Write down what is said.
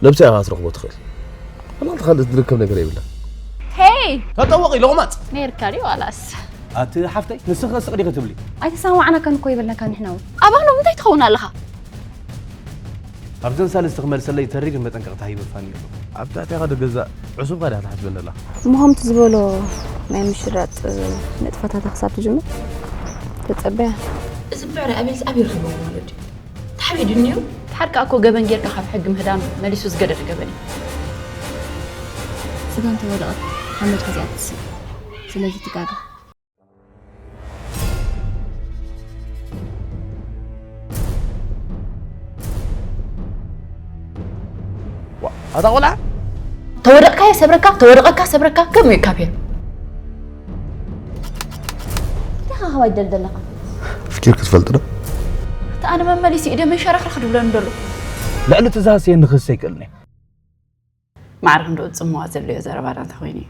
ነብሳ ኢኻ ክትረኽቦ ትኽእል። ዋላ ሓንቲ ካልእ ዝርከብ ነገር የብላ። ሄይ ተጠወቒ ሎቕማፅ። ነይርካ ድዩ ዋላስ? ኣቲ ሓፍተይ ንስኺ ስቕ ዲኺ ትብሊ? ኣይተሰማማዕናካን እኮ ይበልናካ ንሕና እውን። ኣባሎም እንታይ ትኸውን ኣለኻ? ኣብዘን ሳልስቲ ክመልሰለይ ተሪር መጠንቀቕታ ሂበ ፋኒ ኣሎ። ኣብ ታሕቲኻ ዶ ገዛእ ዕሱብካ ድያ ትሓስበኒ ኣላ? እሞ ከምቲ ዝበሎ ናይ ምሽራጥ ንጥፈታታ ክሳብ ትጅምር ተጸበያ። እዚ ብዕራይ ኣቤልስ ኣበይ ረኺቦም ማለት እዩ? ተሓቢኡ ድዩ ነይሩ? ሓድካ እኮ ገበን ጌርካ ካብ ሕጊ ምህዳኑ መሊሱ ዝገደደ ገበን እዩ። ስጋ እንተወደቐት ሓመድ ሒዚኣ ትስእ። ስለዚ ትጋገ። ዋ፣ ኣታ ቆልዓ ተወደቕካዮ ሰብረካ ተወደቐካ ሰብረካ ከም እዩ ካብ እንታይ ካባይ ደልደለኻ? ፍኪር ክትፈልጥ ዶ? እቲ ኣነ መመሊሲ ኢደ መንሸራኽረኽ ድብለኒ ደሎ። ልዕሊ እቲ ዝሃሰየኒ ክህሰ ኣይክእልን እየ። ማዕረ ክንዶ ጽምዋ ዘሎዮ ዘረባና እንተኾይኑ እዩ።